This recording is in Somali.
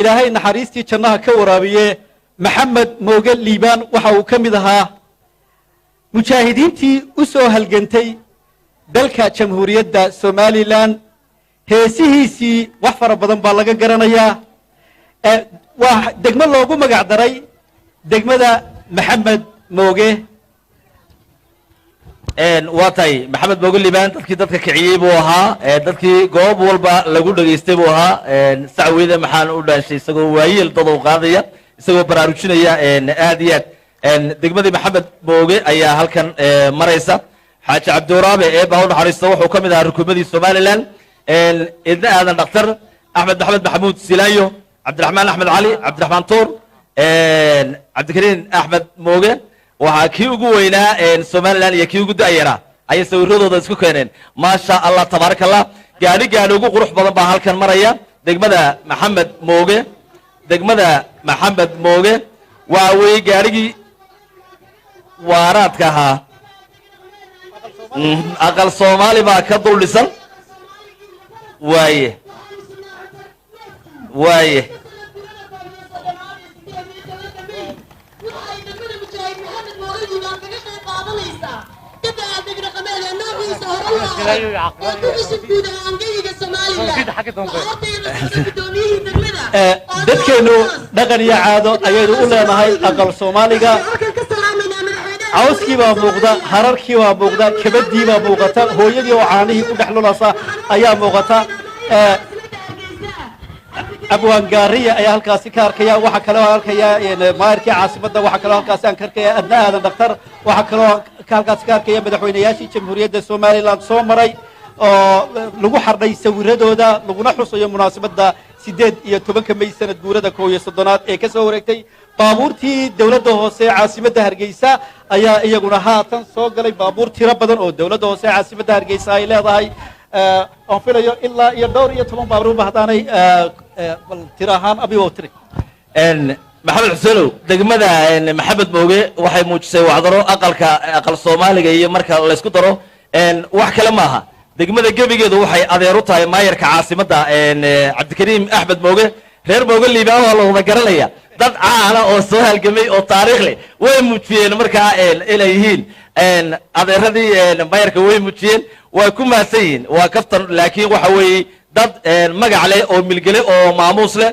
Ilaahay naxariistii jannaha ka waraabiye. Maxamed Mooge Liibaan waxa uu ka mid ahaa mujaahidiintii u soo halgantay dalka Jamhuuriyadda Somaliland. Heesihiisii wax fara badan baa laga garanayaa. Waa degmo loogu magac daray degmada Maxamed Mooge. Waa tahay, Maxamed Mooge Liibaan dadkii dadka kiciyey buu ahaa, dadkii goob walba lagu dhegaystay buu ahaa. Sacweyde maxaan u dhaanshay, isagoo waayeel dadow qaadaya, isagoo baraarujinaya aad iyo aad. Degmadii Maxamed Mooge ayaa halkan maraysa. Xaaji Cabdiwaraabe, eebba ha u naxariisto, wuxuu ka mid ahaa rukumadii Somaliland. Idna Aadan Dhakhtar, Axmed Maxamed Maxamuud Silaayo, Cabdiraxmaan Axmed Cali, Cabdiraxmaan Tuur, Cabdikariin Axmed Mooge, waxaa kii ugu weynaa Somaliland iyo kii ugu da'yaraa ayay sawiradooda isku keeneen. Maasha Allah, tabaaraka Allah. Gaadhi gaadhi ugu qurux badan baa halkan maraya. Degmada Maxamed Mooge, degmada Maxamed Mooge waa wey gaadhigii waaraadka ahaa. Aqal Soomaali baa ka dul dhisan. Waaye, waaye. Waxay degmada Mujaahid Maxamed Mooge Liibaan kaga qayb qaadanaysaa dabaaldeg dhaqameed ee noociisa hore loo arag oo ku cusub guud ahaan geyiga Somaliland. Waxaa horteeda socda gudoomiyihii degmada. Dadkeennu dhaqan iyo caado ayaynu u leenahay aqal Soomaaliga. Halkan ka salaamaynaa madaxweynaha. Cawskii baa muuqda, hararkii baa muuqda, kabadii baa muuqata, hooyadii oo caanihii ku dhex lulasa ayaa muuqata. Abwaan Gaariya ayaa halkaasi ka arkaya. Waxaa kaloo arkaya maayarkii caasimadda. Waxaa kaloo halkaasi aan ka arkaya Adna Aadan Dhakhtar. Waxaa kaloo halkaasi ka arkaya madaxweynayaashii Jamhuuriyadda Somaliland soo maray oo lagu xardhay sawiradooda, laguna xusayo munaasabadda 18-ka May, sanad guurada 31aad ee ka soo wareegtay. Baabuurtii dowladda hoose ee caasimadda Hargeysa ayaa iyaguna haatan soo galay. Baabuur tiro badan oo dowladda hoose ee caasimadda Hargeysa ay leedahay, oon filayo ilaa iyo dhowr iyo toban baabuurba haddaanay bal tiro ahaan abigo tiri. Maxamed Xuseenow, degmada Maxamed Mooge waxay muujisay wacdaro. Aqalka aqal Soomaaliga iyo marka laysku daro wax kale maaha. Degmada gebigeedu waxay adeer u tahay maayarka caasimadda, Cabdikariim Axmed Mooge. Reer Mooge Liibaan waa la wada garanaya, dad caana oo soo halgamay oo taariikh leh. Way muujiyeen markaa inay yihiin adeeradii maayarka, way muujiyeen, way ku mahadsan yihiin. Waa kaftan, laakiin waxa weeye dad magac leh oo milgele oo maamuus leh.